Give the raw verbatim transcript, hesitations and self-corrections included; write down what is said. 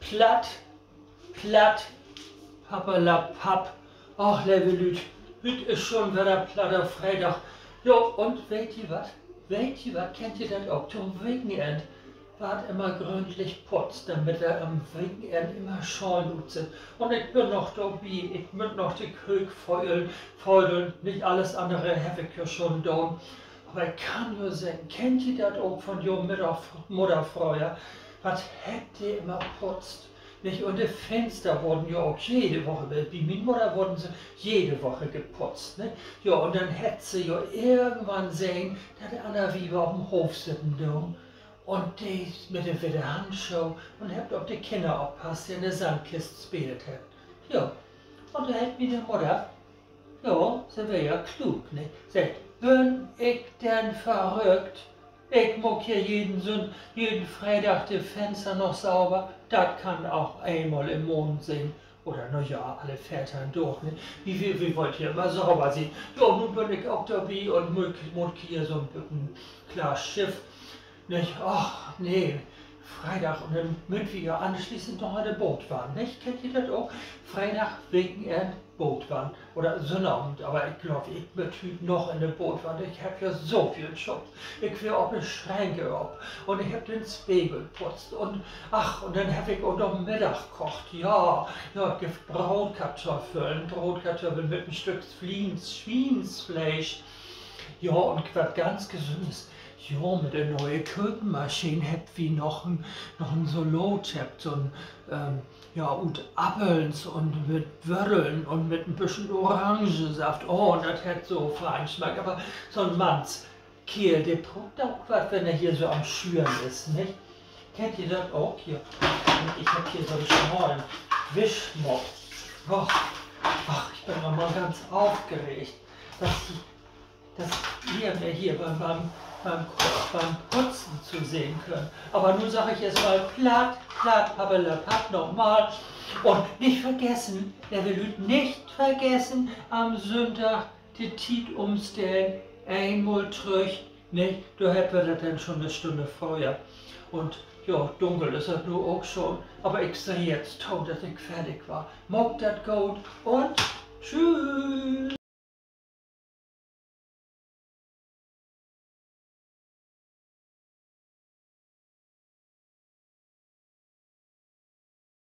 Platt, platt, pappalapapp. Ach, leve Lüüd, hüüt is schon wedder Platter Freedag. Jo, un weet ji wat? Weet ji wat? Kennt ji dat ok? To'n Wekenenn warrt immer gründlich putzt, damit dat an'n Wekenenn immer schöön utsüht. Un ik bün noch dorbi, ik mutt noch de Köök födeln, födeln. Nich, allens annere heff ik ja schon daan. Aver ik kann jo seggen, kennt ji dat ok von jo Mudder, Mudder fröher? Wat hett de immer putzt, nich? Un de Finster wurden ja ok jede Woche, bi, bi mien Mudder wurden se jede Woche geputzt, ne? Jo, un denn hett se jo irgendwann sehn, dat de anner Wiever op'n Hoff sitten doon. Un de mit de witte Handschoh un hebbt op de Kinner oppasst, de in de Sandkist speelt hebbt. Jo, un do hett miene Mudder, jo, se weer ja kluuk, ne? Seggt: Bün ik denn verrückt? Ik maak hier jeden Sünn-, jeden Freedag de Fenster noch sauber. Dat kann ok eenmal in'n Maand sien. Oder, na ja, alle veerteihn Daag, ne? Wi, wi, wi wüllt hier immer sauber sien. Jo, nu bün ik ok dorbi un mutt, mutt hier so'n beten klaar Schiff, nich? Ach, nee. Freedag, un denn mööt wi ja anschließend noch in de Baadwann, nich? Kennt ji dat ok? Freedag, Wekenenn, Baadwann. Oder Sünnavend, aver ik glööv, ik mutt hüüt noch in de Baadwann. Ik heff ja so veel schuppt. Ik weer op de Schränke op. Un ik heff den Spegel putzt. Un, ach, un denn heff ik ok noch Middag kocht. Ja, ja, gifft Brootkartoffeln. Brootkartoffeln mit en Stück Swiens-, Swiensfleesch. Ja, un wat ganz Gesünnes. Jo, mit de ne'e Kökenmaschien hebbt wi noch en, noch en Salaat, hebbt so'n, ähm, ja, ut Appels un mit Wötteln un mit en beten Orangensaft. Oh, dat hett so fein smeckt. Aver so'n Mannskeel, de bruukt ok wat, wenn he hier so an't Schüren is, nich? Kennt ji dat ok? Hier, ik heff hier so'n smaalen Wischmopp. Och, ach, ik bün noch mal ganz aufgeregt, dat ji dat hier mi hier beim, beim, beim, beim Putzen zusehn köönt. Aver nu segg ik eerst mal platt, platt, pappelapapp noch mal. Un nich vergessen, leve Lüüd, nich vergessen, an'n Sünndag de Tiet ümstellen, eenmal trüch, nich? Dor hebbt wi dat denn schon 'ne Stünn fröher. Un ja, dunkel is dat nu ok schon, aver ik seh jetzt to, dat ik fertig warr. Maakt dat goot un tschüss.